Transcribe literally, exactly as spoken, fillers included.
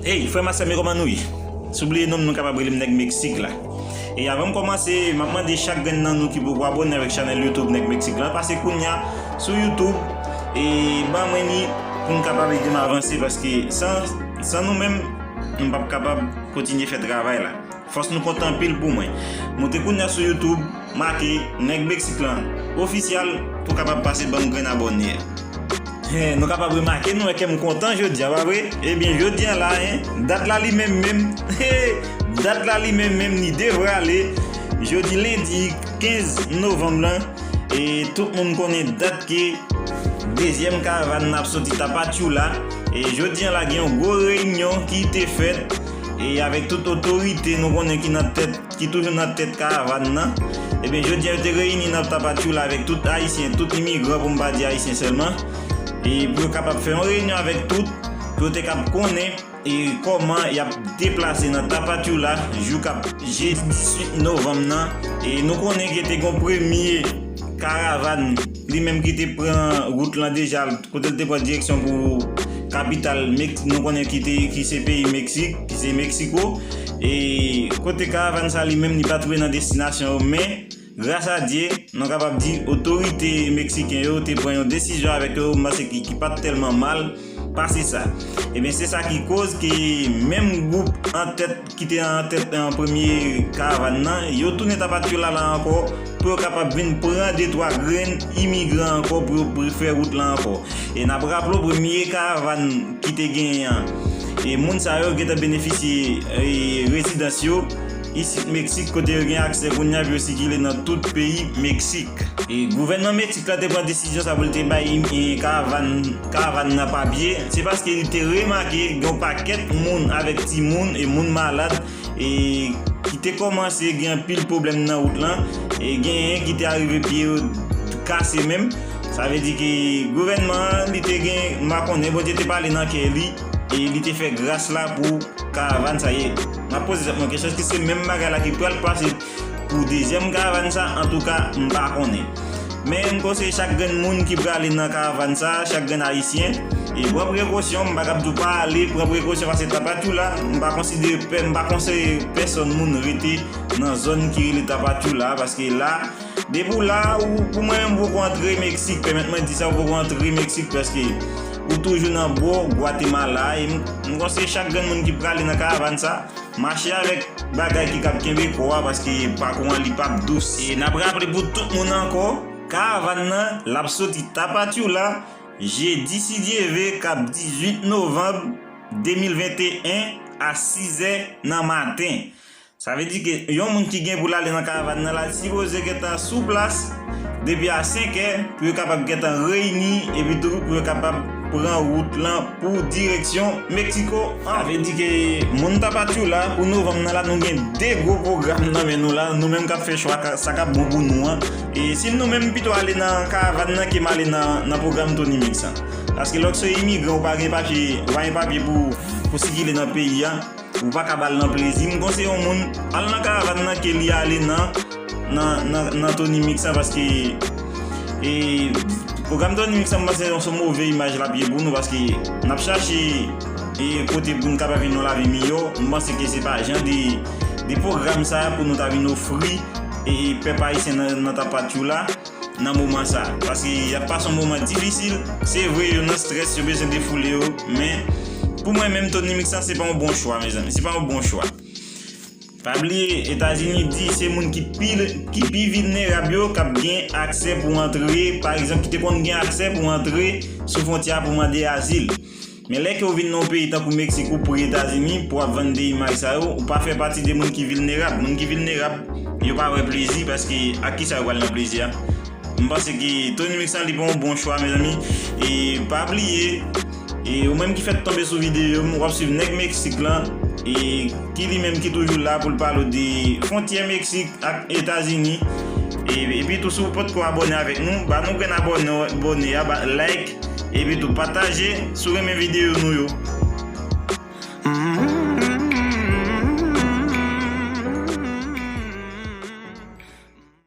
Hey, frè m ak sè m yo, kòman nou ye? Si w bliye non m, nou kapab rele m Nèg Meksik la. E avan m kòmanse, m ap mande chak grenn nan nou ki poko abòne avèk chanèl YouTube Nèg Meksik la, pase kounye a sou YouTube e ban mwen li pou m kapab ede m avanse, paske san, san nou menm, m p ap kapab kontinye fè travay la. Fòs nou konte anpil pou mwen. Moute kounye a sou YouTube, make Nèg Meksik lan Official pou kapab pase ban m grenn abòne a. Hen, nou kapab remake, nou wè kè m kontan jodi a, pa vre? Ebyen, jodi a la, hen, dat la li menm menm, dat la li menm menm, li devre ale. Jodi lendi kenz novanm lan, e tout moun konnen dat ke dezyèm karavàn nan ap soti Tapachula. E jodi a la, gen yon gwo reyinyon ki te fèt, e avèk tout otorite nou konnen ki nan tèt, ki toujou nan tèt karavàn nan. Ebyen, jodi a, yo te reyini nan Tapachula avèk tout Ayisyen, tout imigran, pou m pa di Ayisyen sèlman. E pou yo kapab fè yon reyinyon avèk tout, pou yo te kab konnen e kòman y ap deplase nan Tapachula jou k ap jedi dizuit novanm nan. E nou konnen ke te gen premye karavàn, li menm ki te pran wout lan deja, kote l te pran direksyon pou kapital Mex-, nou konnen ki te, ki se peyi Meksik, ki se Meksiko. E kote karavàn sa li menm, li pa t rive nan destinasyon yo, men gras a Dye, nou kapab di otorite meksiken yo te pran yon desizyon avèk yo, m panse ki, ki pa t tèlman mal pase sa. Ebyen, se sa ki koz ke menm gwoup an tèt ki te an tèt an premye karavàn nan, yo tounen Tapachula la ankò pou yo kapab vin pran de twa grenn imigran ankò pou yo, pou yo fè wout la ankò. E n ap raple w, premye karavàn ki te genyen an, e moun sa yo gentan benefisye, e, rezidans yo isit Meksik, kote yo gen aksè kounye a pou yo sikile nan tout peyi Meksik. E gouvènman Meksik la te pran desizyon sa pou l te bay, e, karavàn, karavàn nan papye. Se paske li te remake gen yon pakèt moun avèk timoun e moun malad, e ki te kòmanse gen anpil pwoblèm nan wout lan, e genyen ki te arive pye yo kase menm. Sa vle di ke gouvènman an, li te gen, m pa konnen, Bondye te pale nan kè li, e li te fè gras la pou karavàn sa ye. M ap poze tèt mwen kesyon, èske se menm bagay la ki pral pase pou dezyèm karavàn sa? Antouka, m pa konnen. Men m konseye chak grenn moun ki prale nan karavàn sa, chak grenn Ayisyen, e pran prekosyon, m pa kab di w pa ale, pran prekosyon, pase Tapachula, m pa konsidere pè, m pa konseye pèsòn moun rete nan zòn ki rele Tapachula, paske la, depi w la, ou, pou mwen menm, ou poko antre Meksik, pèmèt mwen di sa, ou poko antre Meksik, paske ou toujou nan bò Gwatemala, e m, m konseye chak grenn moun ki prale nan karavàn sa, mache avèk bagay ki kab kenbe kò a, paske pakou an li p ap dous. E n ap raple pou tout moun ankò, karavàn nan, l ap soti Tapachula, jedi si Dye ve, k ap dizuit novanm de mil venteyen a sizè nan maten. Sa vle di ke yon moun ki gen pou l ale nan karavàn nan la, sipoze gentan sou plas depi a senkè pou yo kapab gentan reyini, epi tou pou yo kapab pran wout lan pou direksyon Meksiko. Sa vle di ke moun Tapachula, pou novanm nan la, nou gen de gwo pwogram nan men nou la. Nou menm k ap fè chwa ka, sa k ap bon pou nou an. E si nou menm pito ale nan karavàn nan ke m ale nan, nan pwogram Tony Mix an. Paske lòske w se imigran, ou pa gen papye, ou pa gen papye pou, pou sikile nan peyi a, ou pa kab al nan plezi. M konseye yon moun al nan karavàn nan ke li ale nan, nan, nan, nan Tony Mix an, paske, e, pwogram Tony Mix an, m panse se yon move imaj l ap ye pou nou, paske n ap chache, e, kote pou n kapab vin yon lavi miyò. M panse ke se pa jan de, de pwogram sa pou nou ta vin ofri, e, pèp ayisyen nan, nan Tapachula nan moman sa, paske y ap pase yon moman difisil. Se vre, yo nan strès, yo bezwen defoule yo, men pou mwen menm, Tony Mix lan, se pa yon bon chwa, mezanmi, se pa yon bon chwa. Pa bliye, Etazini di se moun ki pi, ki pi vilnerab yo k ap gen aksè pou antre, pa egzanp, ki te konn gen aksè pou antre sou fwontyè a pou mande azil. Men lè ke w vin nan yon peyi tankou Meksik, ou pre Etazini, pou w ap vann de imaj sa yo, ou pa fè pati de moun ki vilnerab. Moun ki vilnerab, yo pa wè plezi, paske ak kisa yo pral nan plezi a? M panse ke Tony Mix lan, li pa yon bon chwa, mezanmi. E pa bliye, e ou menm ki fèk tonbe sou videyo m, w ap swiv Nèg Meksik lan, e ki li menm ki toujou la pou l pale w de fwontyè Meksik ak Etazini. E, epi tou, si w potko abòne avèk nou, ba nou grenn abòne, abòne a, ba, like, epi tou pataje si w renmen videyo nou yo.